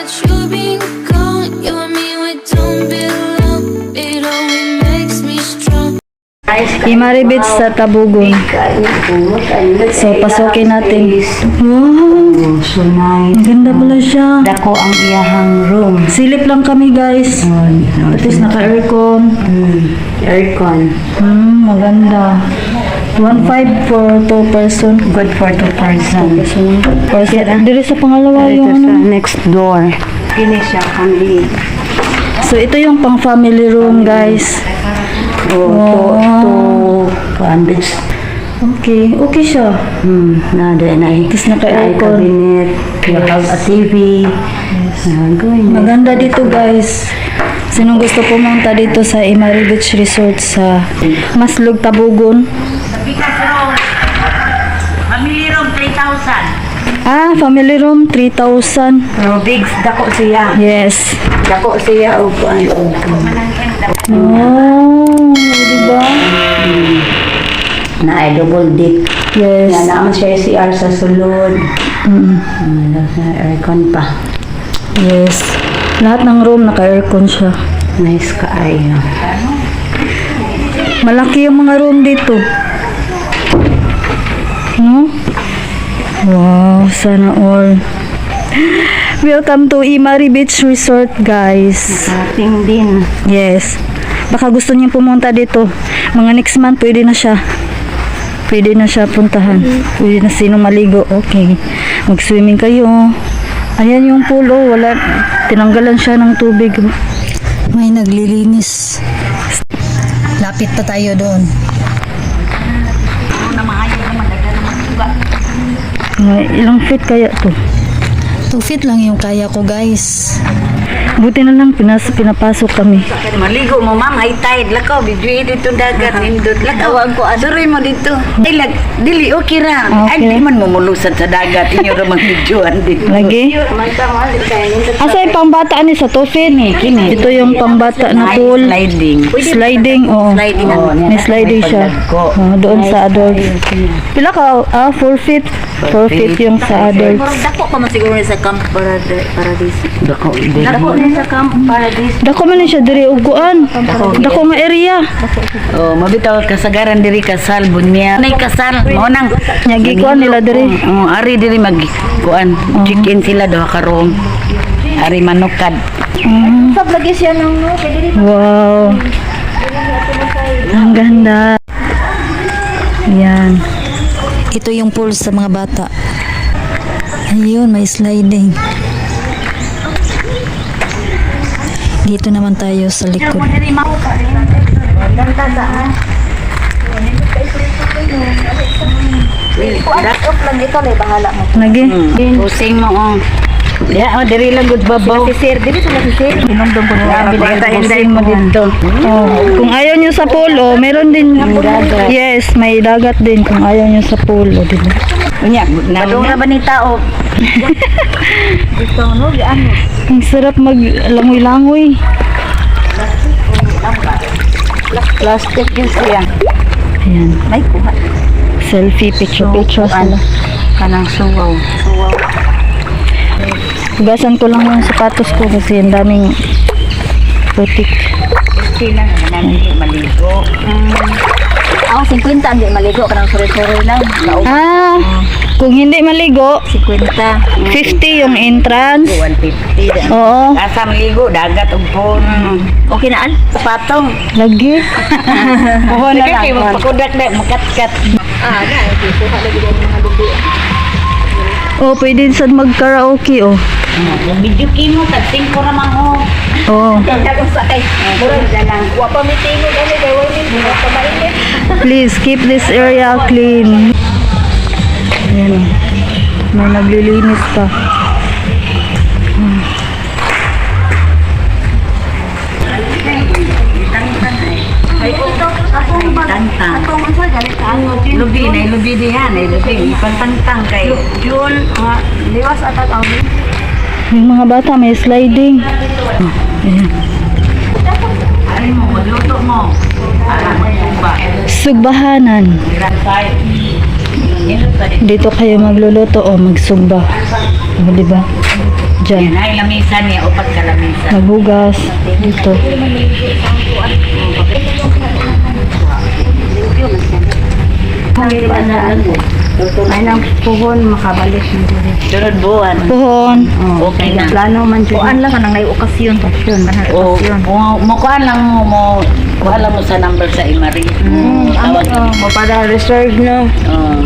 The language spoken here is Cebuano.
that you've been gone, you and me, we don't belong. It only makes me strong. Imari Beach sa Tabogon. So, pasukin natin. Wow! Oh, so nice. Ang ganda pala siya. Dako ang iyahang room. Silip lang kami, guys. Oh, At least naka-aircon. Aircon. Maganda. 1.5 for 2 person. Good for two person. Person. Diri sa pangalawa Dito yung sa ano. Next door. Kini siya kami. So, ito yung pang family room, guys. Oh, Wow. To, kuan beach. Okay siya. Na din ay. Tapos naka-aircon. Cabinet. You have a TV. Yes. Good. Maganda dito, guys. Sinong gusto pumunta dito sa Imari Beach Resort sa Maslog, Tabogon? Family room, 3,000. Ah, family room, 3,000. Pero big dako siya. Yes. Dako siya og kuan. Oh, di ba? Na ay double deck. Yes. Yan naman siya CR sa sulod. Aircon pa. Yes. Lahat ng room naka-aircon siya. Nice kaayo. Malaki yung mga room dito. No? Wow, sana all. Welcome to Imari Beach Resort, guys. Ating din. Yes. Baka gusto niyo pumunta dito. Mga next month, pwede na siya. Pwede na siya puntahan. Pwede na sino maligo. Okay. Mag-swimming kayo. Ayan yung pool, oh. Wala. Tinanggalan siya ng tubig. May naglilinis. Lapit pa tayo doon. Mga ilang feet kaya to? 2 feet lang yung kaya ko, guys. Buti na lang pinapasok kami. Maligo mo, ma'am. High tide. Lakaw, video dito dagat. Indot. Lakaw. Ko. Asuroy mo dito. Ay, lag, dili, okay ra. Okay. Ay, di man mo mulusad sa dagat. Inyo ra mang videoan dito. Lagi. Asa yung pangbata ni sa 2 feet? Ito yung pangbata na pool. Sliding. Sliding, oo. Sliding. Oh, May sliding siya. Oh, doon sa adult. Pila ka? Ah, 4 feet. 4 feet yung sa adult. Dako pa man siguro ni sa Camp Paradise. Dako, dili. Dako ni sa Camp Paradise. Dako man ni siya diri uguan. Dako nga area. Oh, mabitaw kasagaran diri kasal bunya. Nay kasal mo nang Nyagi kuan nila diri. Oh, ari diri mag kuan, check-in sila duha ka room. Ari manukad. Sab lagi siya nang no kay dili. Wow. Ang ganda. Yan. Ito yung pool sa mga bata. Ayun, may sliding. Dito naman tayo sa likod. Off lang ikaw lay bahala mo. Lagi. Pusing mo oh. Ya, oh, diri lang gud babaw. Si sir dili sila si sir. Hinumdum ko nila. Bata hinday mo dito. Oh, kung ayaw nyo sa pool, oh, meron din. Yes, may dagat din kung ayaw nyo sa pool, oh, di ba? Unya, Padung ra ba ni tao? Gusto no giano. Ang sarap maglangoy-langoy. Plastic yun siya. Ayan. May kuha. Selfie, picture-picture sila. Kanang suwaw. Hugasan ko lang yung sapatos ko kasi ang daming putik. Sila nga nang maligo. Ako 50 ang di maligo kanang suri-suri lang. Ah, kung hindi maligo, 50. 50 yung entrance. 150. Oo, Asa maligo dagat ug phone. Okay na an? Patong. lagi. Kuha na lang. Kay magpakudak na makatkat. Ah, na kuha lagi ang mga lubi. Oh, pwede sad mag-karaoke, oh. Video kimo tag 5 ra man oh. Oo. Kung sa kay murag wa pa mi tingog ani kay wa mi wa pa mainit. Please keep this area clean. Ayan. Oh. May naglilinis pa. Tantang. Lubi na lubi diha na lubi pantangtang kay June, liwas atat ang Yung mga bata may sliding. Ayan. Ari mo magluto mo. Ara magtumba. Sugbahanan. Dito kayo magluluto o magsugba. O, di ba? Diyan. Ay, lamisa niya, upat ka lamisa. Naghugas. Dito. Ay nang puhon makabalik na diri. Sunod buwan. Puhon. Okay na. Plano man jud. Kuan lang kanang nay okasyon. O, mo kuan lang mo mo kuha lang mo sa number sa Imari. Tawag Mo para reserve no. Oh.